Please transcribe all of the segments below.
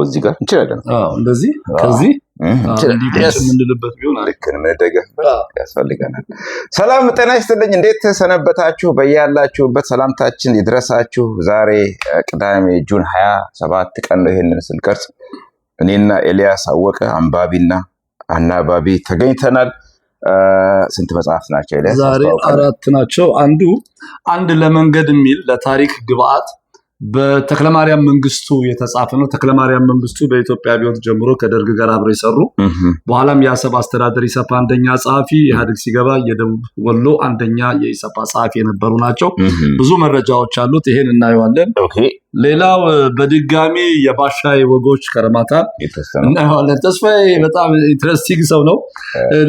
እዚህ ጋር እንችላለን። እንደዚህ ከዚህ የምንልበት ቢሆን ልክ የምንደገፍበት ያስፈልገናል። ሰላም ጤና ይስጥልኝ። እንዴት ሰነበታችሁ? በያላችሁበት ሰላምታችን ይድረሳችሁ። ዛሬ ቅዳሜ June 27 ቀን ነው። ይሄንን ስንቀርጽ እኔና ኤልያስ አወቀ አንባቢና አናባቢ ተገኝተናል። ስንት መጽሐፍ ናቸው ኤልያስ? ዛሬ አራት ናቸው። አንዱ አንድ ለመንገድ የሚል ለታሪክ ግብአት በተክለማርያም መንግስቱ የተጻፈ ነው። ተክለማርያም መንግስቱ በኢትዮጵያ አብዮት ጀምሮ ከደርግ ጋር አብረው የሰሩ፣ በኋላም የአሰብ አስተዳደር ኢሰፓ አንደኛ ጸሐፊ፣ ኢህአዴግ ሲገባ የደቡብ ወሎ አንደኛ የኢሰፓ ጸሐፊ የነበሩ ናቸው። ብዙ መረጃዎች አሉት። ይሄን እናየዋለን። ሌላው በድጋሚ የባሻዬ ወጎች ከረማታ እናየዋለን። ተስፋዬ በጣም interesting ሰው ነው።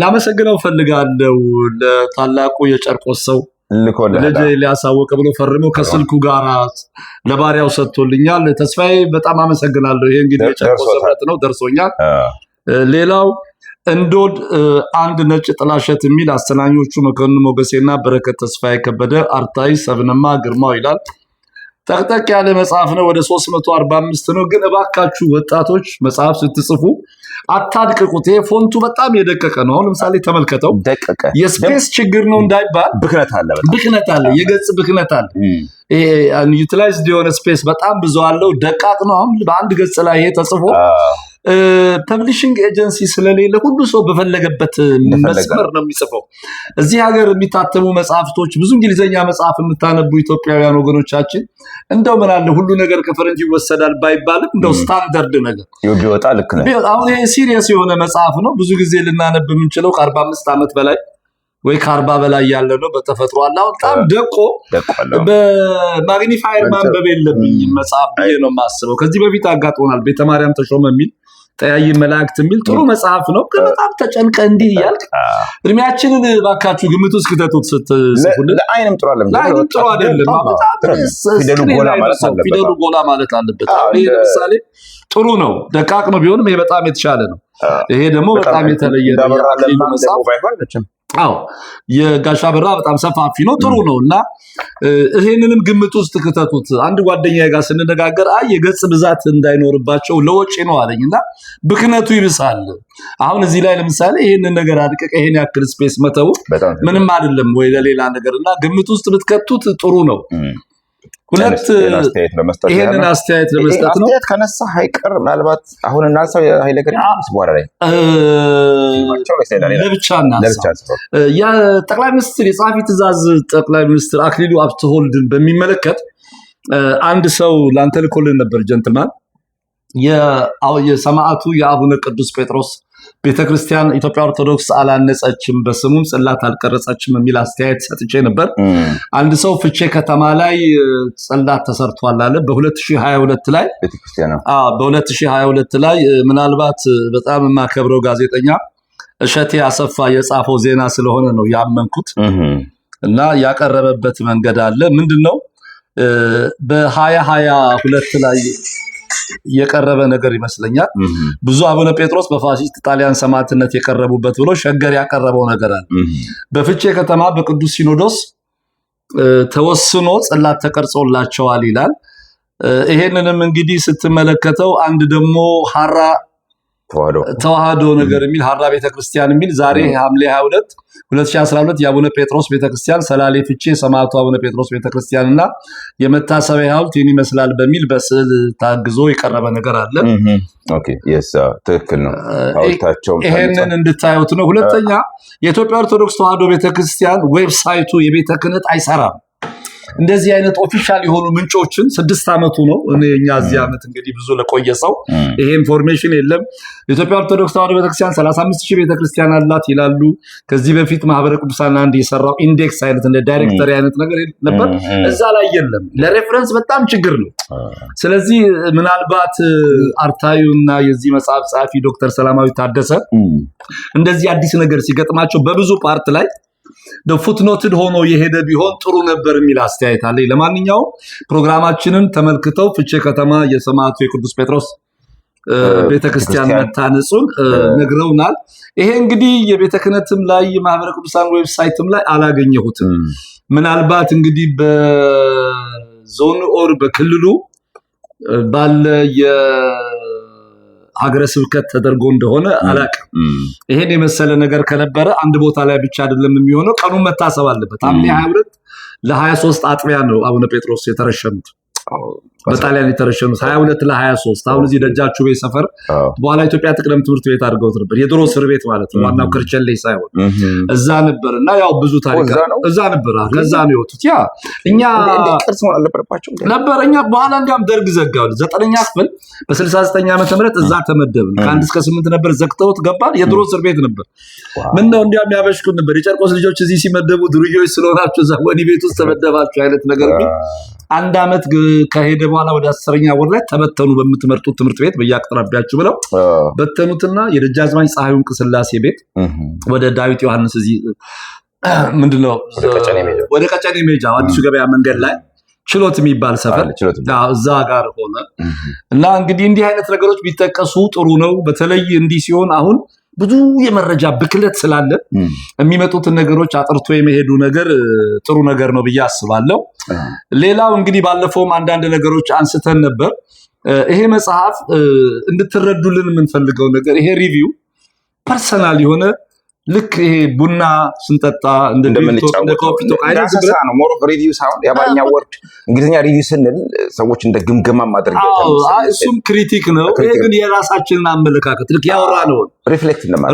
ላመሰግነው ፈልጋለሁ። ለታላቁ የጨርቆስ ሰው ልጅ ሊያሳወቀ ብሎ ፈርሞ ከስልኩ ጋር ለባሪያው ሰጥቶልኛል። ተስፋዬ በጣም አመሰግናለሁ። ይሄ እንግዲህ የጨርቆስ ህብረት ነው፣ ደርሶኛል። ሌላው እንዶድ አንድ ነጭ ጥላሸት የሚል አሰናኞቹ መኮንን ሞገሴና በረከት ተስፋዬ ከበደ፣ አርታይ ሰብነማ ግርማው ይላል። ጠቅጠቅ ያለ መጽሐፍ ነው። ወደ 345 ነው። ግን እባካችሁ ወጣቶች መጽሐፍ ስትጽፉ አታድቅቁት። ይሄ font ኡ በጣም የደቀቀ ነው። አሁን ለምሳሌ ተመልከተው። ደቀቀ። የ space ችግር ነው እንዳይባል ብክነት አለ፣ ብክነት አለ፣ የገጽ ብክነት አለ። ይሄ unutilized የሆነ space በጣም ብዙ አለው። ደቃቅ ነው። አሁን በአንድ ገጽ ላይ ይሄ ተጽፎ publishing agency ስለሌለ ሁሉ ሰው በፈለገበት መስመር ነው የሚጽፈው። እዚህ ሀገር የሚታተሙ መጽሐፍቶች፣ ብዙ እንግሊዘኛ መጽሐፍ የምታነቡ ኢትዮጵያውያን ወገኖቻችን፣ እንደው ምን አለ ሁሉ ነገር ከፈረንጅ ይወሰዳል ባይባልም እንደው ስታንዳርድ ነገር ቢወጣ ልክ ነው። አሁን ይሄ serious የሆነ መጽሐፍ ነው። ብዙ ጊዜ ልናነብ የምንችለው ከ45 ዓመት በላይ ወይ ከ40 በላይ ያለ ነው። በተፈጥሮ አለ። አሁን በጣም ደቆ በ magnifier ማንበብ የለብኝም መጽሐፍ ብዬ ነው የማስበው። ከዚህ በፊት አጋጥሞናል። ቤተማርያም ተሾመ የሚል ጠያይ መላእክት የሚል ጥሩ መጽሐፍ ነው። ግን በጣም ተጨንቀ እንዲህ እያልክ እድሜያችንን ባካችሁ ግምት ውስጥ ክተቱት ስትጽፉልን። ለአይንም ጥሩ አይደለም። ለአይንም ጥሩ አይደለም። በጣም ፊደሉ ጎላ ማለት አለበት። ይሄ ለምሳሌ ጥሩ ነው፣ ደቃቅ ነው ቢሆንም ይሄ በጣም የተሻለ ነው። ይሄ ደግሞ በጣም የተለየ ነው። አዎ የጋሻ በራ በጣም ሰፋፊ ነው፣ ጥሩ ነው። እና ይሄንንም ግምት ውስጥ ክተቱት። አንድ ጓደኛዬ ጋር ስንነጋገር አይ የገጽ ብዛት እንዳይኖርባቸው ለወጪ ነው አለኝ እና ብክነቱ ይብሳል። አሁን እዚህ ላይ ለምሳሌ ይሄንን ነገር አድቀቀ ይሄን ያክል space መተው ምንም አይደለም ወይ ለሌላ ነገር እና ግምት ውስጥ ብትከቱት ጥሩ ነው። ሁለት ይሄንን አስተያየት ለመስጠት ነው። አስተያየት ከነሳ አይቀር ምናልባት አሁን እናንሳው የኃይለ ጊዮርጊስ በኋላ ላይ ለብቻ እናንሳ። የጠቅላይ ሚኒስትር የጸሐፊ ትእዛዝ ጠቅላይ ሚኒስትር አክሊሉ ሀብተወልድን በሚመለከት አንድ ሰው ላንተ ልኮልን ነበር gentleman። የሰማዕቱ የአቡነ ቅዱስ ጴጥሮስ ቤተክርስቲያን ኢትዮጵያ ኦርቶዶክስ አላነጸችም፣ በስሙም ጽላት አልቀረጸችም የሚል አስተያየት ሰጥቼ ነበር። አንድ ሰው ፍቼ ከተማ ላይ ጽላት ተሰርቷል አለ። በ2022 ላይ፣ በ2022 ላይ ምናልባት በጣም የማከብረው ጋዜጠኛ እሸቴ አሰፋ የጻፈው ዜና ስለሆነ ነው ያመንኩት እና ያቀረበበት መንገድ አለ። ምንድነው በ2022 ላይ የቀረበ ነገር ይመስለኛል። ብዙ አቡነ ጴጥሮስ በፋሲስት ጣሊያን ሰማዕትነት የቀረቡበት ብሎ ሸገር ያቀረበው ነገር አለ። በፍቼ ከተማ በቅዱስ ሲኖዶስ ተወስኖ ጽላት ተቀርጾላቸዋል ይላል። ይሄንንም እንግዲህ ስትመለከተው አንድ ደግሞ ሀራ ተዋህዶ ነገር የሚል ሀራ ቤተክርስቲያን የሚል ዛሬ ሐምሌ 22 2012 የአቡነ ጴጥሮስ ቤተክርስቲያን ሰላሌ ፍቼ ሰማዕቱ አቡነ ጴጥሮስ ቤተክርስቲያን እና የመታሰቢያ ሐውልት ይህን ይመስላል በሚል በስዕል ታግዞ የቀረበ ነገር አለ። Okay, yes፣ ትክክል ነው። ሐውልታቸውም ይሄንን እንድታዩት ነው። ሁለተኛ የኢትዮጵያ ኦርቶዶክስ ተዋህዶ ቤተክርስቲያን website ኡ የቤተ ክህነት አይሰራም። እንደዚህ አይነት official የሆኑ ምንጮችን 6 ዓመቱ ነው። እኔ እኛ እዚህ ዓመት እንግዲህ ብዙ ለቆየ ሰው ይሄ information የለም። የኢትዮጵያ ኦርቶዶክስ ተዋህዶ ቤተክርስቲያን 35,000 ቤተክርስቲያን አላት ይላሉ። ከዚህ በፊት ማህበረ ቅዱሳን አንድ የሰራው index አይነት እንደ directory አይነት ነገር ነበር፣ እዛ ላይ የለም። ለ reference በጣም ችግር ነው። ስለዚህ ምናልባት አርታዩና የዚህ መጽሐፍ ጸሐፊ ዶክተር ሰላማዊ ታደሰ እንደዚህ አዲስ ነገር ሲገጥማቸው በብዙ part ላይ footnoted ሆኖ የሄደ ቢሆን ጥሩ ነበር የሚል አስተያየት አለኝ። ለማንኛውም ፕሮግራማችንን ተመልክተው ፍቼ ከተማ የሰማዕቱ የቅዱስ ጴጥሮስ ቤተክርስቲያን መታነጹን ነግረውናል። ይሄ እንግዲህ የቤተ ክህነትም ላይ የማህበረ ቅዱሳን website ም ላይ አላገኘሁትም። ምናልባት እንግዲህ በዞን or በክልሉ ባለ ሀገረ ስብከት ተደርጎ እንደሆነ አላውቅም። ይሄን የመሰለ ነገር ከነበረ አንድ ቦታ ላይ ብቻ አይደለም የሚሆነው፣ ቀኑን መታሰብ አለበት። ሐምሌ 22 ለ23 አጥቢያ ነው አቡነ ጴጥሮስ የተረሸኑት። በጣሊያን የተረሸኑት 22 ለ23። አሁን እዚህ ደጃችሁ ቤት ሰፈር በኋላ ኢትዮጵያ ትቅደም ትምህርት ቤት አድርገውት ነበር። የድሮ እስር ቤት ማለት ነው። ዋናው ከርቸሌ ሳይሆን እዛ ነበር እና ያው ብዙ ታሪክ እዛ ነበር። ከዛ ነው የወጡት። ያ እኛ ቅርስ መሆን አልነበረባቸው ነበር። እኛ በኋላ እንዲያውም ደርግ ዘጋው። 9ኛ ክፍል በ69 ዓመተ ምህረት እዛ ተመደብን። ከ1 እስከ 8 ነበር ዘግተውት ገባን። የድሮ እስር ቤት ነበር። ምን ነው እንዲያውም ያበሽኩን ነበር። የጨርቆስ ልጆች እዚህ ሲመደቡ ዱርዬዎች ስለሆናችሁ እዛ ወህኒ ቤት ውስጥ ተመደባችሁ አይነት ነገር ቢል አንድ ዓመት ከሄደ በኋላ ወደ 10ኛ ወር ላይ ተበተኑ፣ በምትመርጡት ትምህርት ቤት በየአቅራቢያችሁ ብለው በተኑትና የደጃዝማች ፀሐዩ እንቅስላሴ ቤት ወደ ዳዊት ዮሐንስ እዚህ ምንድነው ወደ ቀጨኔ ሜጃ አዲሱ ገበያ መንገድ ላይ ችሎት የሚባል ሰፈር እዛ ጋር ሆነ እና እንግዲህ እንዲህ አይነት ነገሮች ቢጠቀሱ ጥሩ ነው። በተለይ እንዲህ ሲሆን አሁን ብዙ የመረጃ ብክለት ስላለ የሚመጡትን ነገሮች አጥርቶ የመሄዱ ነገር ጥሩ ነገር ነው ብዬ አስባለሁ። ሌላው እንግዲህ ባለፈውም አንዳንድ ነገሮች አንስተን ነበር። ይሄ መጽሐፍ እንድትረዱልን የምንፈልገው ነገር ይሄ review personal የሆነ ልክ ይሄ ቡና ስንጠጣ እንደምንጫወተው ዳሰሳ ነው። more of review ሳይሆን የአማርኛ word እንግሊዝኛ review ስንል ሰዎች እንደ ግምገማ ማድረግ እሱም critique ነው። ይሄ ግን የራሳችንን አመለካከት ልክ ያወራነው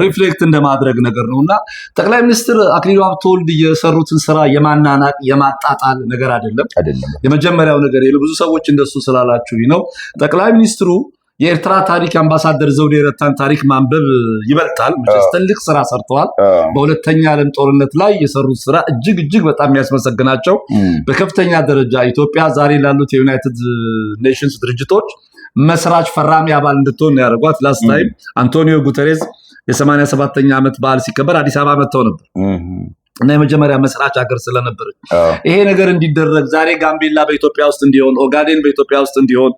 reflect እንደማድረግ ነገር ነውና ጠቅላይ ሚኒስትር አክሊሉ ሀብተወልድ የሰሩትን ስራ የማናናቅ የማጣጣል ነገር አይደለም። የመጀመሪያው ነገር ይሄ ብዙ ሰዎች እንደሱ ስላላችሁ ነው። ጠቅላይ ሚኒስትሩ የኤርትራ ታሪክ አምባሳደር ዘውዴ ረታን ታሪክ ማንበብ ይበልጣል። ትልቅ ስራ ሰርተዋል። በሁለተኛ ዓለም ጦርነት ላይ የሰሩት ስራ እጅግ እጅግ በጣም የሚያስመሰግናቸው በከፍተኛ ደረጃ ኢትዮጵያ ዛሬ ላሉት የ United Nations ድርጅቶች መስራች ፈራሚ አባል እንድትሆን ያደርጓት። last time አንቶኒዮ ጉተሬዝ የ87ኛ ዓመት በዓል ሲከበር አዲስ አበባ መጥተው ነበር እና የመጀመሪያ መስራች ሀገር ስለነበረች ይሄ ነገር እንዲደረግ ዛሬ ጋምቤላ በኢትዮጵያ ውስጥ እንዲሆን፣ ኦጋዴን በኢትዮጵያ ውስጥ እንዲሆን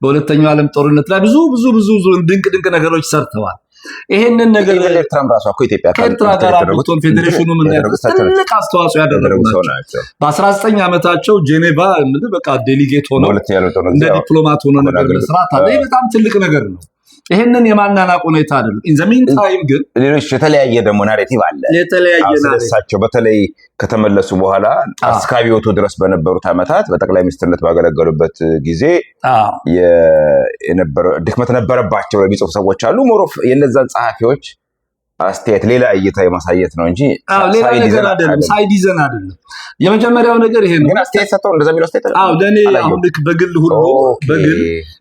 በሁለተኛው ዓለም ጦርነት ላይ ብዙ ብዙ ብዙ ድንቅ ድንቅ ነገሮች ሰርተዋል። ይሄንን ነገር ኤርትራም ራሷ እኮ ኢትዮጵያ ከኤርትራ ጋር ብትሆን ፌዴሬሽኑ ምን ትልቅ አስተዋጽኦ ያደረጉ ናቸው። በ19 ዓመታቸው ጄኔቫ በቃ delegate ሆነው እንደ ዲፕሎማት ሆነው ነገር መስራት አለ። ይሄ በጣም ትልቅ ነገር ነው። ይሄንን የማናናቅ ሁኔታ አይደለም። in the meantime ግን ሌሎች የተለያየ ደግሞ narrative አለ። የተለያየ ስለሳቸው በተለይ ከተመለሱ በኋላ እስከ አብዮቱ ድረስ በነበሩት ዓመታት በጠቅላይ ሚኒስትርነት ባገለገሉበት ጊዜ የነበረ ድክመት ነበረባቸው የሚጽፉ ሰዎች አሉ። more of የነዛን ጸሐፊዎች አስተያየት ሌላ እይታ የማሳየት ነው እንጂ ሌላ ነገር አይደለም። side ይዘን አይደለም። የመጀመሪያው ነገር ይሄ ነው። ግን አስተያየት ሰጥተው እንደዛ የሚለው አስተያየት አዎ፣ ለኔ አሁን ልክ በግል ሁሉ በግል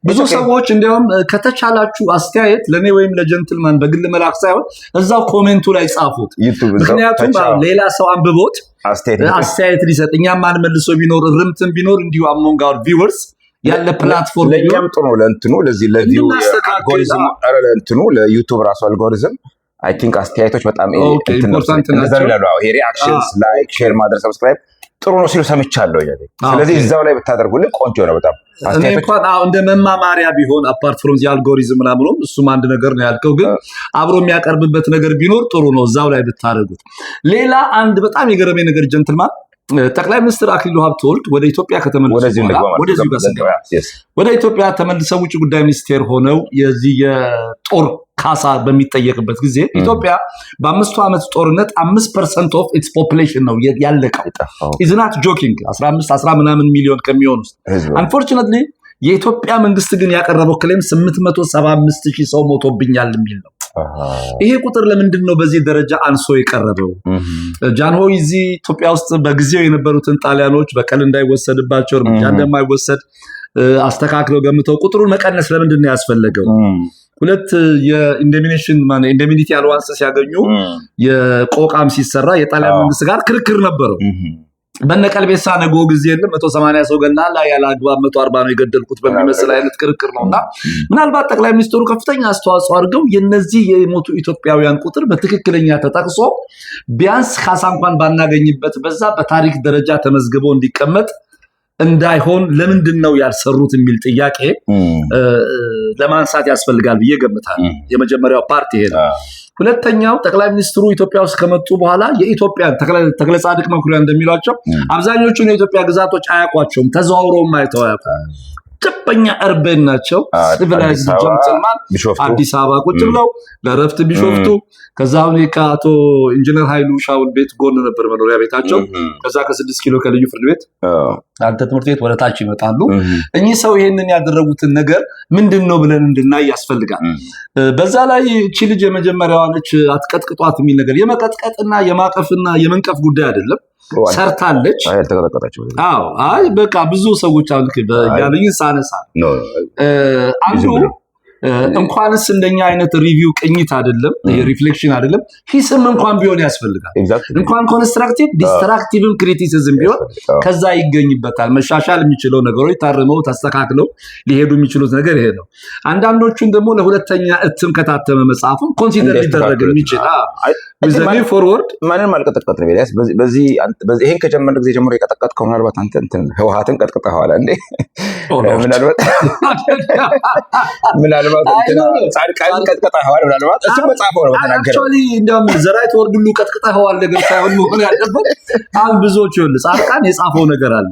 ብዙ ሰዎች እንዲያውም ከተቻላችሁ አስተያየት ለኔ ወይም ለጀንትልማን በግል መላክ ሳይሆን እዛው comment ኡ ላይ ጻፉት። ምክንያቱም ሌላ ሰው አንብቦት አስተያየት ሊሰጥ እኛም ማን መልሶ ቢኖር ርምትም ቢኖር እንዲሁ among our viewers ያለ platform ለኛም ጥሩ ነው። ለእንትኑ ለዚህ ለ view algorithm ኧረ ለእንትኑ ለ YouTube ራሱ algorithm I think አስተያየቶች በጣም important እንደዛ ይላሉ። ይሄ reactions like share ማድረግ subscribe ጥሩ ነው ሲሉ ሰምቻለሁ። ስለዚህ እዛው ላይ ብታደርጉልን ቆንጆ ነው በጣም። እኔ እንኳን አዎ እንደ መማማሪያ ቢሆን apart from the algorithm ምናምኑም እሱም አንድ ነገር ነው ያልከው፣ ግን አብሮ የሚያቀርብበት ነገር ቢኖር ጥሩ ነው እዛው ላይ ብታደርጉት። ሌላ አንድ በጣም የገረመኝ ነገር ጀንትልማን፣ ጠቅላይ ሚኒስትር አክሊሉ ሀብተወልድ ወደ ኢትዮጵያ ከተመለሱ ወደ ኢትዮጵያ ተመልሰው ውጭ ጉዳይ ሚኒስቴር ሆነው የዚህ የጦር ካሳ በሚጠየቅበት ጊዜ ኢትዮጵያ በ5 ዓመት ጦርነት 5% of its population ነው ያለቀው። Is not joking 15 10 ምናምን ሚሊዮን ከሚሆን ውስጥ unfortunately የኢትዮጵያ መንግስት ግን ያቀረበው claim 875,000 ሰው ሞቶብኛል የሚል ነው። ይሄ ቁጥር ለምንድን ነው በዚህ ደረጃ አንሶ የቀረበው? ጃንሆይ እዚህ ኢትዮጵያ ውስጥ በጊዜው የነበሩትን ጣሊያኖች በቀል እንዳይወሰድባቸው እርምጃ እንደማይወሰድ አስተካክለው ገምተው ቁጥሩን መቀነስ ለምንድን ነው ያስፈለገው? ሁለት የ indemnition indemnity allowance ሲያገኙ የቆቃም ሲሰራ የጣሊያን መንግስት ጋር ክርክር ነበረው። በነቀልቤሳ ነጎ ጊዜ የለም 180 ሰው ገና ላይ ያለ አግባብ 140 ነው የገደልኩት በሚመስል አይነት ክርክር ነውና ምናልባት ጠቅላይ ሚኒስትሩ ከፍተኛ አስተዋጽኦ አድርገው የነዚህ የሞቱ ኢትዮጵያውያን ቁጥር በትክክለኛ ተጠቅሶ ቢያንስ ካሳ እንኳን ባናገኝበት በዛ በታሪክ ደረጃ ተመዝግቦ እንዲቀመጥ እንዳይሆን ለምንድን ነው ያልሰሩት የሚል ጥያቄ ለማንሳት ያስፈልጋል ብዬ ገምታለሁ። የመጀመሪያው part ይሄ ነው። ሁለተኛው ጠቅላይ ሚኒስትሩ ኢትዮጵያ ውስጥ ከመጡ በኋላ የኢትዮጵያን ተክለ ጻድቅ መኩሪያ እንደሚሏቸው አብዛኞቹን የኢትዮጵያ ግዛቶች አያውቋቸውም፣ ተዘዋውረውም አይተው አያውቁም። ጨበኛ urban ናቸው። Civilized gentleman አዲስ አበባ ቁጭ ብለው ለእረፍት ቢሾፍቱ፣ ከዛ አሁን ከአቶ ኢንጂነር ኃይሉ ሻውል ቤት ጎን ነበር መኖሪያ ቤታቸው። ከዛ ከ6 ኪሎ ከልዩ ፍርድ ቤት አንተ ትምህርት ቤት ወደ ታች ይመጣሉ። እኚህ ሰው ይሄንን ያደረጉትን ነገር ምንድን ነው ብለን እንድናይ ያስፈልጋል። በዛ ላይ እቺ ልጅ የመጀመሪያዋ ነች፣ አትቀጥቅጧት የሚል ነገር የመቀጥቀጥና የማቀፍና የመንቀፍ ጉዳይ አይደለም። ሰርታለች። አዎ፣ አይ በቃ ብዙ ሰዎች አሉ ያሉኝ ሳነሳ አንዱ እንኳንስ እንደኛ አይነት review ቅኝት አይደለም፣ reflection አይደለም፣ ሂስም እንኳን ቢሆን ያስፈልጋል። እንኳን constructive destructive ም criticism ቢሆን ከዛ ይገኝበታል። መሻሻል የሚችለው ነገሮች ታርመው ተስተካክለው ሊሄዱ የሚችሉት ነገር ይሄ ነው። አንዳንዶቹን ደግሞ ለሁለተኛ እትም ከታተመ መጽሐፉን consider ሊደረግ የሚችል forward። ማንንም አልቀጠቀጥንም ኤልያስ። በዚህ ይሄን ከጀመርን ጊዜ ጀምሮ የቀጠቀጥከው ምናልባት አንተ እንትን ህወሓትን ቀጥቅጠኸዋል እንዴ? ምናልባት ጻድቃንን ቀጥቅጠኸዋል። ምናልባት እሱ መጽሐፈው ነው በተናገረው። Actually እንዲያውም the right word ሁሉ ቀጥቅጠኸዋል ነገር ሳይሆን መሆን ያለበት አሁን ብዙዎች ይኸውልህ ጻድቃን የጻፈው ነገር አለ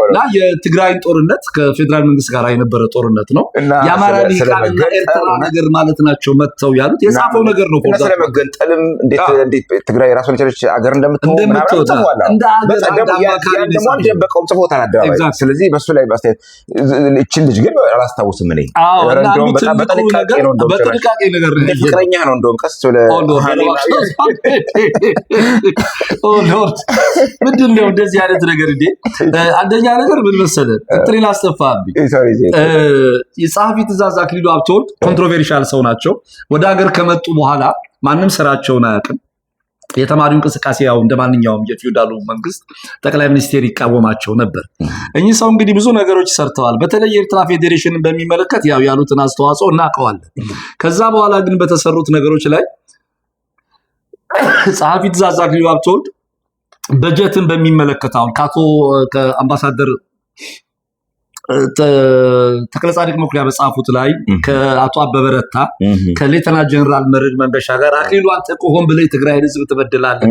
እና የትግራይን ጦርነት ከፌዴራል መንግስት ጋር የነበረ ጦርነት ነው። የአማራ ልሂቃንና ኤርትራ ነገር ማለት ናቸው መጥተው ያሉት የጻፈው ነገር ነው። ስለመገንጠልም እንዴት ትግራይ ራሷን የቻለች አገር እንደምትሆን ጽፏል። ደግሞ አልደበቀውም፣ ጽፎታል አደባባይ። ስለዚህ በሱ ላይ አስተያየት እችን ልጅ ግን አላስታውስም እኔ። እንደውም በጣም በጥንቃቄ ነው፣ እንደውም በጥንቃቄ ነገር እንደ ፍቅረኛ ነው እንደውም ቀስ ብለህ። Lord፣ ምንድን ነው እንደዚህ አይነት ነገር እንዴ? አንደኛ ነገር ምን መሰለህ፣ እንትኔን አስጠፋብኝ። የጸሐፊ ትእዛዝ አክሊሉ ሀብተወልድ controversial ሰው ናቸው። ወደ ሀገር ከመጡ በኋላ ማንም ስራቸውን አያውቅም። የተማሪው እንቅስቃሴ ያው እንደ ማንኛውም የፊውዳሉ መንግስት ጠቅላይ ሚኒስቴር ይቃወማቸው ነበር። እኚህ ሰው እንግዲህ ብዙ ነገሮች ሰርተዋል። በተለይ የኤርትራ ፌዴሬሽንን በሚመለከት ያው ያሉትን አስተዋጽኦ እናውቀዋለን። ከዛ በኋላ ግን በተሰሩት ነገሮች ላይ ጸሐፊ ትእዛዝ አክሊሉ ሀብተወልድ በጀትን በሚመለከት አሁን ከአቶ ከአምባሳደር ተክለጻድቅ መኩሪያ በጻፉት ላይ ከአቶ አበበ ረታ ከሌተና ጀነራል መርዕድ መንገሻ ጋር አክሊሉ አንተ እኮ ሆን ብለህ የትግራይን ህዝብ ትበድላለህ፣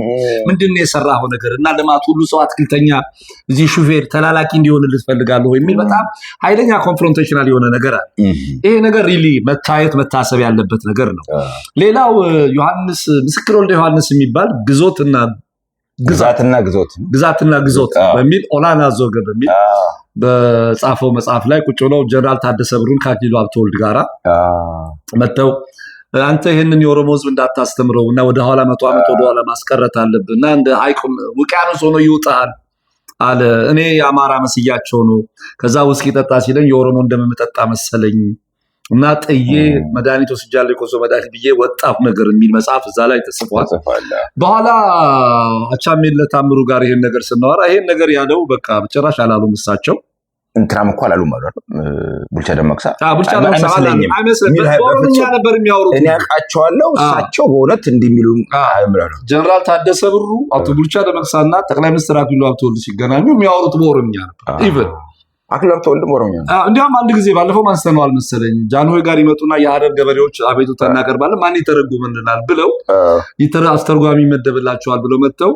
ምንድን ነው የሰራኸው ነገር እና ልማት ሁሉ ሰው አትክልተኛ እዚህ ሹፌር ተላላኪ እንዲሆንልህ ትፈልጋለህ የሚል በጣም ኃይለኛ confrontational የሆነ ነገር አለ። ይሄ ነገር really መታየት መታሰብ ያለበት ነገር ነው። ሌላው ዮሐንስ ምስክር ወልደ ዮሐንስ የሚባል ግዞትና ግዛትና ግዞት። ግዛትና ግዞት በሚል ኦላና ዞገ በሚል በጻፈው መጽሐፍ ላይ ቁጭ ብለው ጀነራል ታደሰ ብሩን ከአክሊሉ ሀብተወልድ ጋራ መጥተው አንተ ይህንን የኦሮሞ ህዝብ እንዳታስተምረው እና ወደኋላ 100 ዓመት ወደኋላ ማስቀረት አለብህ እና እንደ ሐይቅ ውቅያኖስ ሆኖ ይውጣል አለ። እኔ የአማራ መስያቸው ነው። ከዛ ውስኪ ጠጣ ሲለኝ የኦሮሞ እንደምጠጣ መሰለኝ እና ጥዬ መድኃኒት ወስጃለሁ የኮሶ መድኃኒት ብዬ ወጣሁ ነገር የሚል መጽሐፍ እዛ ላይ ተጽፏል። በኋላ አቻምየለህ ታምሩ ጋር ይሄን ነገር ስናወራ ይሄን ነገር ያለው በቃ ጭራሽ አላሉም እሳቸው። እንትናም እኮ አላሉም አሉ ቡልቻ ደመቅሳ። ቡልቻ ደመቅሳ አይመስለኝም። በኦሮምኛ ነበር የሚያወሩት። እኔ አውቃቸዋለሁ። እሳቸው በእውነት እንዲህ የሚሉ አይምራሉ። ጀነራል ታደሰ ብሩ፣ አቶ ቡልቻ ደመቅሳና ጠቅላይ ሚኒስትር አክሊሉ ሀብተወልድ ሲገናኙ የሚያወሩት በኦሮምኛ ነበር even። አክሊሉ ሀብተወልድም ኦሮምኛ ነው። እንዲያውም አንድ ጊዜ ባለፈው አንስተነዋል መሰለኝ ጃንሆይ ጋር ይመጡና የሀረር ገበሬዎች አቤቱታ እናቀርባለን ማን ይተረጉምልናል ብለው አስተርጓሚ ይመደብላቸዋል ብለው መጥተው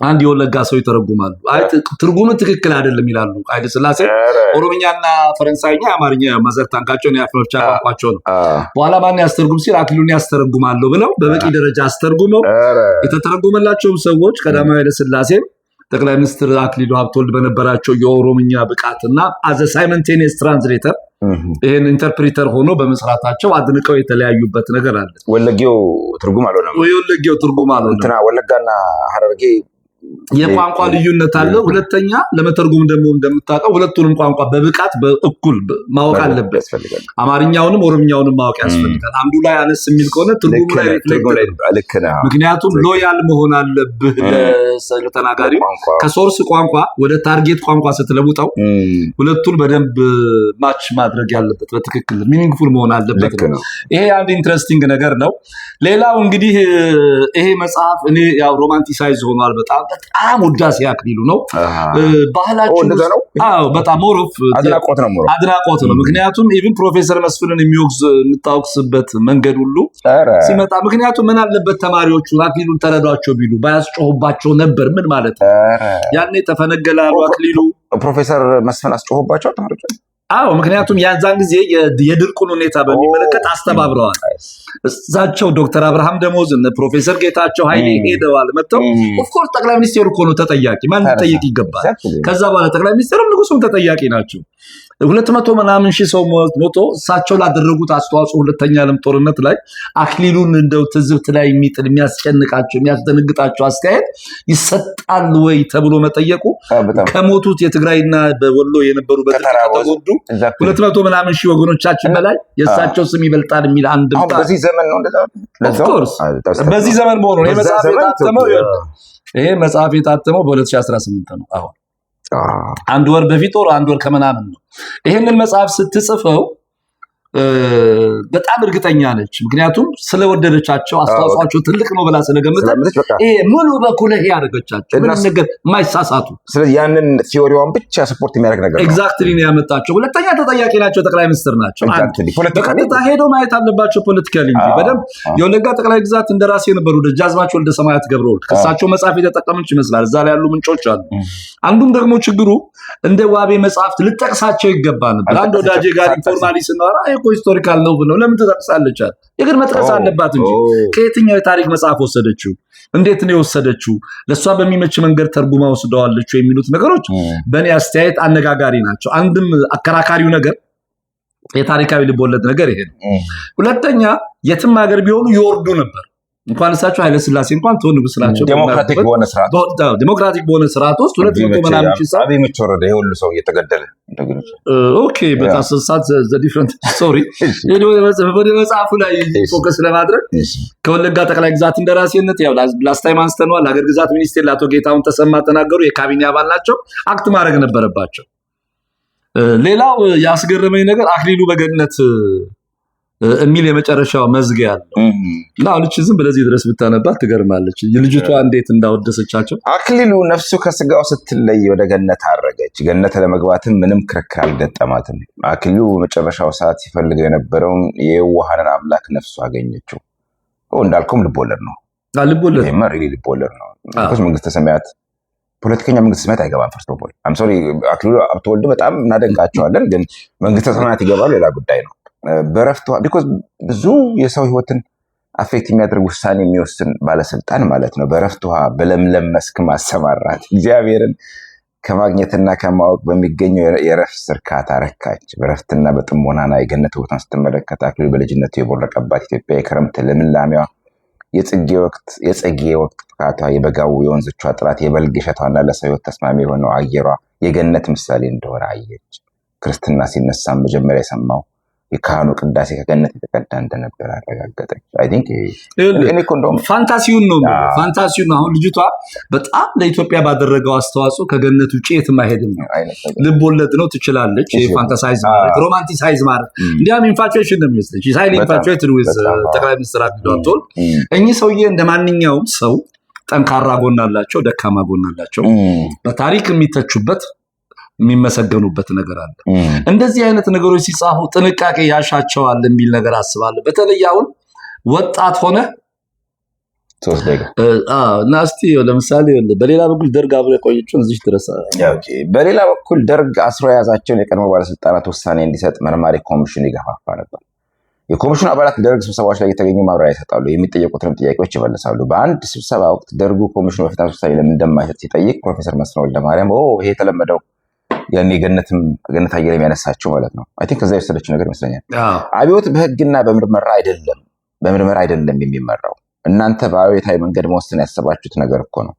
አንድ የወለጋ ሰው ይተረጉማሉ። አይ ትርጉም ትክክል አይደለም ይላሉ። ኃይለ ሥላሴ ኦሮምኛና ፈረንሳይኛ፣ አማርኛ mother tongue ኣቸውን የአፍ መፍቻ ቋንቋቸው ነው። በኋላ ማን ያስተርጉም ሲል አክሊሉን ያስተረጉማለሁ ብለው በበቂ ደረጃ አስተርጉመው የተተረጎመላቸውም ሰዎች ቀዳማዊ ኃይለ ሥላሴ ጠቅላይ ሚኒስትር አክሊሉ ሀብተወልድ በነበራቸው የኦሮምኛ ብቃትና as a simultaneous translator ይህን interpreter ሆኖ በመስራታቸው አድንቀው የተለያዩበት ነገር አለ። ወለጌው ትርጉም አልሆነም። የወለጌው ትርጉም አልሆነም። እንትና ወለጋና ሀረርጌ የቋንቋ ልዩነት አለ። ሁለተኛ ለመተርጎም ደግሞ እንደምታውቀው ሁለቱንም ቋንቋ በብቃት በእኩል ማወቅ አለበት። አማርኛውንም ኦሮምኛውንም ማወቅ ያስፈልጋል። አንዱ ላይ አነስ የሚል ከሆነ ትርጉሙ ላይ ልክ ነህ። ምክንያቱም loyal መሆን አለብህ ለተናጋሪው። ከ source ቋንቋ ወደ target ቋንቋ ስትለውጠው ሁለቱን በደንብ match ማድረግ ያለበት በትክክል meaningful መሆን አለበት ነው። ይሄ አንድ interesting ነገር ነው። ሌላው እንግዲህ ይሄ መጽሐፍ እኔ ያው romanticize ሆኗል፣ በጣም በጣም ውዳሴ አክሊሉ ነው ባህላችን ነው። አዎ በጣም more of አድናቆት ነው፣ more አድናቆት ነው። ምክንያቱም even ፕሮፌሰር መስፍንን የሚወቅስ የምታወቅስበት መንገድ ሁሉ ሲመጣ ምክንያቱም ምን አለበት ተማሪዎቹ አክሊሉን ተረዷቸው ቢሉ ባያስጮሁባቸው ነበር። ምን ማለት ነው? ያኔ ተፈነገለ አሉ አክሊሉ። ፕሮፌሰር መስፍን አስጮሁባቸው ተማሪዎች። አዎ፣ ምክንያቱም ያዛን ጊዜ የድርቁን ሁኔታ በሚመለከት አስተባብረዋል። እሳቸው ዶክተር አብርሃም ደሞዝ፣ እነ ፕሮፌሰር ጌታቸው ኃይሌ ሄደዋል መጥተው። Of course ጠቅላይ ሚኒስቴሩ እኮ ነው ተጠያቂ፣ ማን ሊጠየቅ ይገባል? ከዛ በኋላ ጠቅላይ ሚኒስቴሩም ንጉሱም ተጠያቂ ናቸው። 200 ምናምን ሺህ ሰው ሞቶ እሳቸው ላደረጉት አስተዋጽኦ ሁለተኛ ዓለም ጦርነት ላይ አክሊሉን እንደው ትዝብት ላይ የሚጥል፣ የሚያስጨንቃቸው፣ የሚያስደነግጣቸው አስተያየት ይሰጣል ወይ ተብሎ መጠየቁ ከሞቱት የትግራይና በወሎ የነበሩ ከተጎዱ 200 ምናምን ሺህ ወገኖቻችን በላይ የእሳቸው ስም ይበልጣል የሚል አንድምታ። በዚህ ዘመን ነው። Of course በዚህ ዘመን መሆኑ ይሄ መጽሐፍ የታተመው በ2018 ነው። አሁን አንድ ወር በፊት፣ ወር አንድ ወር ከምናምን ነው። ይሄንን መጽሐፍ ስትጽፈው በጣም እርግጠኛ ነች። ምክንያቱም ስለወደደቻቸው፣ አስተዋጽኦአቸው ትልቅ ነው ብላ ስለገመተች ይሄ ሙሉ በኩለሄ ያደረገቻቸው ምንም ነገር የማይሳሳቱ። ስለዚህ ያንን theory ዋን ብቻ support የሚያደርግ ነገር ነው። Exactly ነው ያመጣቸው። ሁለተኛ ተጠያቂ ናቸው፣ ጠቅላይ ሚኒስትር ናቸው። በቀጥታ ሄደው ማየት አለባቸው politically እንጂ በደንብ። የወለጋ ጠቅላይ ግዛት እንደራሴ የነበሩ ደጃዝማች ወልደ ሰማያት ገብረወልድ ከእሳቸው መጽሐፍ የተጠቀመች ይመስላል። እዛ ላይ ያሉ ምንጮች አሉ። አንዱም ደግሞ ችግሩ እንደ ዋቤ መጽሐፍት ልጠቅሳቸው ይገባ ነበር። አንድ ወዳጄ ጋር informally ስናወራ historical ነው ብለው ለምን ትጠቅሳለች? የግድ መጥቀስ አለባት እንጂ። ከየትኛው የታሪክ መጽሐፍ ወሰደችው? እንዴት ነው የወሰደችው? ለእሷ በሚመች መንገድ ተርጉማ ወስደዋለች የሚሉት ነገሮች በእኔ አስተያየት አነጋጋሪ ናቸው። አንድም አከራካሪው ነገር የታሪካዊ ልቦለድ ነገር ይሄ ነው። ሁለተኛ የትም ሀገር ቢሆኑ ይወርዱ ነበር። እንኳን እሳቸው ኃይለ ስላሴ እንኳን ተው ንጉስ ናቸው። ዴሞክራቲክ በሆነ ስርዓት ዴሞክራቲክ በሆነ ስርዓት ውስጥ 200 ምናምን ሺህ ሰው አብይ መች ወረደ? ይሄ ሁሉ ሰው እየተገደለ። Okay, but that's the different story። ወደ መጽሐፉ ላይ focus ለማድረግ ከወለጋ ጠቅላይ ግዛት እንደራሴነት ያው last time አንስተነዋል። ሀገር ግዛት ሚኒስቴር ለአቶ ጌታሁን ተሰማ ተናገሩ። የካቢኔ አባል ናቸው። Act ማድረግ ነበረባቸው። ሌላው ያስገረመኝ ነገር አክሊሉ በገነት የሚል የመጨረሻው መዝጊያ አለው እና አሁን እቺ ዝም ብለዚህ ድረስ ብታነባት ትገርማለች። ልጅቷ እንዴት እንዳወደሰቻቸው። አክሊሉ ነፍሱ ከስጋው ስትለይ ወደ ገነት አረገች። ገነት ለመግባትም ምንም ክርክር አልገጠማትም። አክሊሉ በመጨረሻው ሰዓት ሲፈልገው የነበረውን የየዋሃንን አምላክ ነፍሱ አገኘችው። እንዳልከውም ልቦለድ ነው። ልቦለድ። ይሄማ really ልቦለድ ነው። መንግስተ ሰማያት ፖለቲከኛ መንግስተ ሰማያት አይገባም። First of all, I'm sorry፣ አክሊሉ ሀብተወልድ በጣም እናደንቃቸዋለን፣ ግን መንግስተ ሰማያት ይገባሉ ሌላ ጉዳይ ነው። በረፍቷ because ብዙ የሰው ህይወትን affect የሚያደርግ ውሳኔ የሚወስን ባለስልጣን ማለት ነው። በረፍት ውሃ በለምለም መስክ ማሰማራት፣ እግዚአብሔርን ከማግኘትና ከማወቅ በሚገኘው የረፍት እርካታ ረካች። በረፍትና በጥሞናና የገነት ቦታን ስትመለከት አክሊሉ በልጅነቱ የቦረቀባት ኢትዮጵያ የክረምት ልምላሜዋ፣ የጽጌ ወቅት ፍካቷ፣ የበጋው የወንዞቿ ጥራት፣ የበልግ እሸቷና ለሰው ህይወት ተስማሚ የሆነው አየሯ የገነት ምሳሌ እንደሆነ አየች። ክርስትና ሲነሳ መጀመሪያ የሰማው የካህኑ ቅዳሴ ከገነት የተቀዳ እንደነበር አረጋገጠች። I think እኔ እኮ እንደውም Fantasy ውን ነው፣ fantasy ውን ነው። አሁን ልጅቷ በጣም ለኢትዮጵያ ባደረገው አስተዋጽኦ ከገነት ውጭ የትም አይሄድም ነው። ልብ ወለድ ነው ትችላለች። Fantasize ማድረግ፣ romanticize ማድረግ እንዲያውም infatuation ነው የሚመስለኝ። Highly infatuated with ጠቅላይ ሚኒስትር አክሊሉ ሀብተወልድ። እኚህ ሰውዬ እንደ ማንኛውም ሰው ጠንካራ ጎን አላቸው፣ ደካማ ጎን አላቸው። በታሪክ የሚተቹበት፣ የሚመሰገኑበት ነገር አለ። እንደዚህ አይነት ነገሮች ሲጻፉ ጥንቃቄ ያሻቸዋል የሚል ነገር አስባለሁ። በተለይ አሁን ወጣት ሆነ 3 ደቂቃ። እና እስቲ ለምሳሌ በሌላ በኩል ደርግ አብሮ የቆየችውን እዚህ ድረስ። በሌላ በኩል ደርግ አስሮ የያዛቸውን የቀድሞ ባለስልጣናት ውሳኔ እንዲሰጥ መርማሪ ኮሚሽኑ ይገፋፋ ነበር። የኮሚሽኑ አባላት ደርግ ስብሰባዎች ላይ የተገኙ ማብራሪያ ይሰጣሉ፣ የሚጠየቁትንም ጥያቄዎች ይመልሳሉ። በአንድ ስብሰባ ወቅት ደርጉ ኮሚሽኑ በፍጥነት ውሳኔ ለምን እንደማይሰጥ ሲጠይቅ ፕሮፌሰር መስፍን ወልደማርያም ይሄ የተለመደው ያኔ ገነትም ገነት አየለ የሚያነሳቸው ማለት ነው። I think ከዛ የወሰደችው ነገር ይመስለኛል። አብዮት በህግና በምርመራ አይደለም የሚመራው። እናንተ በአብዮታዊ መንገድ መወሰን ያሰባችሁት ነገር እኮ ነው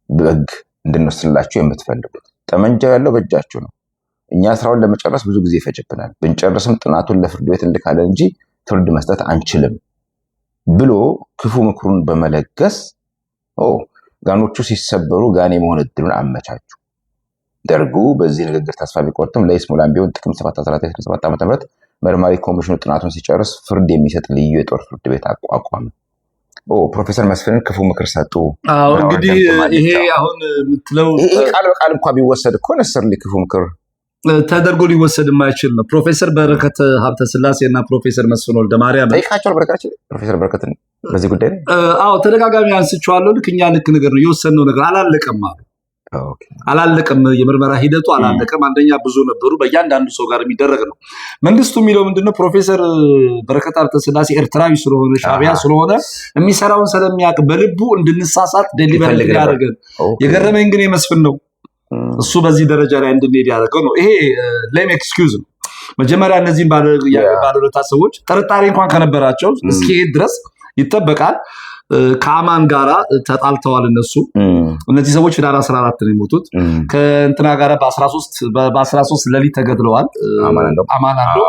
በህግ እንድንወስንላችሁ የምትፈልጉት። ጠመንጃው ያለው በእጃችሁ ነው። እኛ ስራውን ለመጨረስ ብዙ ጊዜ ይፈጅብናል። ብንጨርስም ጥናቱን ለፍርድ ቤት እንልካለን እንጂ ፍርድ መስጠት አንችልም ብሎ ክፉ ምክሩን በመለገስ ጋኖቹ ሲሰበሩ ጋን የመሆን እድሉን አመቻቹ። ደርጉ በዚህ ንግግር ተስፋ ቢቆርጥም ለይስሙላም ቢሆን ጥቅምት 7 1967 ዓ.ም መርማሪ ኮሚሽኑ ጥናቱን ሲጨርስ ፍርድ የሚሰጥ ልዩ የጦር ፍርድ ቤት አቋቋመ። ፕሮፌሰር መስፍንን ክፉ ምክር ሰጡ። አዎ፣ እንግዲህ ይሄ አሁን የምትለው ይሄ ቃል በቃል እንኳ ቢወሰድ እኮ necessarily ክፉ ምክር ተደርጎ ሊወሰድ የማይችል ነው። ፕሮፌሰር በረከት ሀብተ ስላሴ እና ፕሮፌሰር መስፍን ወልደ ማርያም ጠይቃቸዋል። በረከታችን ፕሮፌሰር በረከትን በዚህ ጉዳይ ላይ? አዎ፣ ተደጋጋሚ አንስቼዋለሁ። ልክ እኛ ልክ ነገር ነው የወሰንነው ነገር አላለቀም አሉ። አላለቀም። የምርመራ ሂደቱ አላለቀም። አንደኛ ብዙ ነበሩ፣ በእያንዳንዱ ሰው ጋር የሚደረግ ነው። መንግስቱ የሚለው ምንድነው? ፕሮፌሰር በረከት ሀብተ ስላሴ ኤርትራዊ ስለሆነ፣ ሻዕቢያ ስለሆነ፣ የሚሰራውን ስለሚያውቅ በልቡ እንድንሳሳት deliberate ያደረገን። የገረመኝ ግን የመስፍን ነው። እሱ በዚህ ደረጃ ላይ እንድንሄድ ያደረገው ነው። ይሄ lame excuse ነው። መጀመሪያ እነዚህም ባለውለታ ሰዎች ጥርጣሬ እንኳን ከነበራቸው እስኪሄድ ድረስ ይጠበቃል። ከአማን ጋራ ተጣልተዋል እነሱ። እነዚህ ሰዎች ህዳር 14 ነው የሞቱት። ከእንትና ጋራ በ13 ሌሊት ተገድለዋል። አማን አንዶ።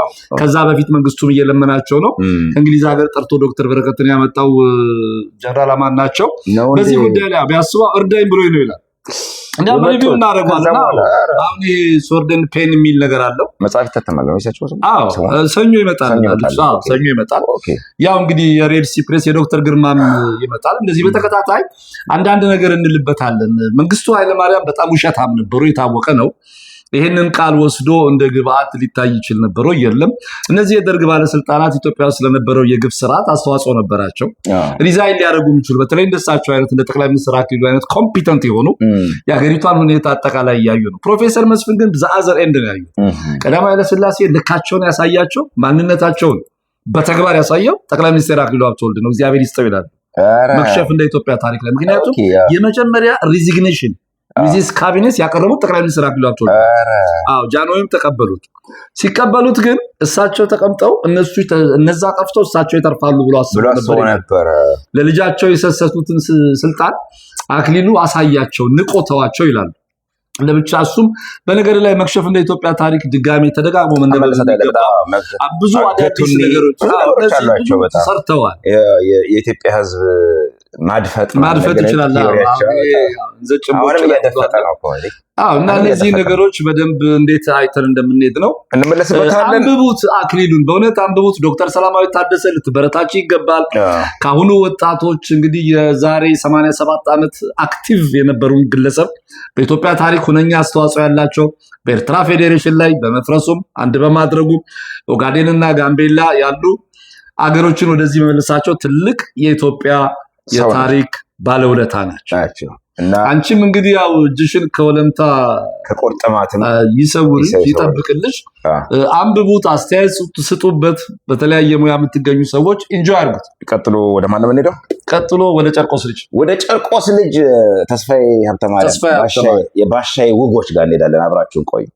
ከዛ በፊት መንግስቱም እየለመናቸው ነው። ከእንግሊዝ ሀገር ጠርቶ ዶክተር በረከትን ያመጣው ጀነራል አማን ናቸው። በዚህ ጉዳይ ላይ ቢያስቡ እርዳኝ ብሎ ነው ይላል። እንዲያውም review እናደርገዋለን። አሁን ይሄ sword and pen የሚል ነገር አለው። መጽሐፍ ይታተማል። አዎ፣ ሰኞ ይመጣል። ሰኞ ይመጣል። ያው እንግዲህ የ Red Sea Press የዶክተር ግርማም ይመጣል። እንደዚህ በተከታታይ አንዳንድ ነገር እንልበታለን። መንግስቱ ኃይለማርያም በጣም ውሸታም ነበሩ፣ የታወቀ ነው። ይህንን ቃል ወስዶ እንደ ግብአት ሊታይ ይችል ነበረ? የለም። እነዚህ የደርግ ባለስልጣናት ኢትዮጵያ ውስጥ ለነበረው የግፍ ስርዓት አስተዋጽኦ ነበራቸው። Resign ሊያደርጉ የሚችሉ፣ በተለይ እንደሳቸው አይነት፣ እንደ ጠቅላይ ሚኒስትር አክሊሉ አይነት competent የሆኑ የሀገሪቷን ሁኔታ አጠቃላይ እያዩ ነው። ፕሮፌሰር መስፍን ግን the other end ነው ያዩት። ቀዳማዊ ኃይለሥላሴ ልካቸውን ያሳያቸው፣ ማንነታቸውን በተግባር ያሳየው ጠቅላይ ሚኒስትር አክሊሉ ሀብተወልድ ነው። እግዚአብሔር ይስጠው ይላል። መክሸፍ እንደ ኢትዮጵያ ታሪክ ላይ፣ ምክንያቱም የመጀመሪያ resignation with his cabinet ያቀረቡት ጠቅላይ ሚኒስትር አክሊሉ ሀብተወልድ። አዎ፣ ጃንሆይም ተቀበሉት። ሲቀበሉት ግን እሳቸው ተቀምጠው እነሱ እነዛ ጠፍተው እሳቸው ይተርፋሉ ብሎ አስበው ነበር። ለልጃቸው የሰሰቱትን ስልጣን አክሊሉ አሳያቸው፣ ንቆ ተዋቸው ይላሉ። ለብቻ እሱም በነገር ላይ መክሸፍ እንደ ኢትዮጵያ ታሪክ ድጋሜ ተደጋግሞ ብዙ አዳዲስ ነገሮች ሰርተዋል። የኢትዮጵያ ሕዝብ ማድፈጥ ማድፈጥ ይችላል። አሁንም እያደፈጠ ነው። እና እነዚህ ነገሮች በደንብ እንዴት አይተን እንደምንሄድ ነው። እንመለስበታለን። አንብቡት፣ አክሊሉን በእውነት አንብቡት። ዶክተር ሰላማዊት ታደሰ ልትበረታች ይገባል። ከአሁኑ ወጣቶች እንግዲህ የዛሬ 87 ዓመት active የነበሩን ግለሰብ፣ በኢትዮጵያ ታሪክ ሁነኛ አስተዋጽኦ ያላቸው፣ በኤርትራ ፌዴሬሽን ላይ በመፍረሱም አንድ በማድረጉ ኦጋዴንና ጋምቤላ ያሉ አገሮችን ወደዚህ መመለሳቸው ትልቅ የኢትዮጵያ የታሪክ ባለውለታ ናቸው። እና አንቺም እንግዲህ ያው እጅሽን ከወለምታ ከቁርጥማትም ይሰውርሽ፣ ይጠብቅልሽ። አንብቡት፣ አስተያየት ስጡበት። በተለያየ ሙያ የምትገኙ ሰዎች enjoy አድርጉት። ቀጥሎ ወደ ማን ነው የምንሄደው? ቀጥሎ ወደ ጨርቆስ ልጅ። ወደ ጨርቆስ ልጅ ተስፋዬ ሀብተማርያም የባሻዬ ውጎች ጋር እንሄዳለን። አብራችሁን ቆዩ።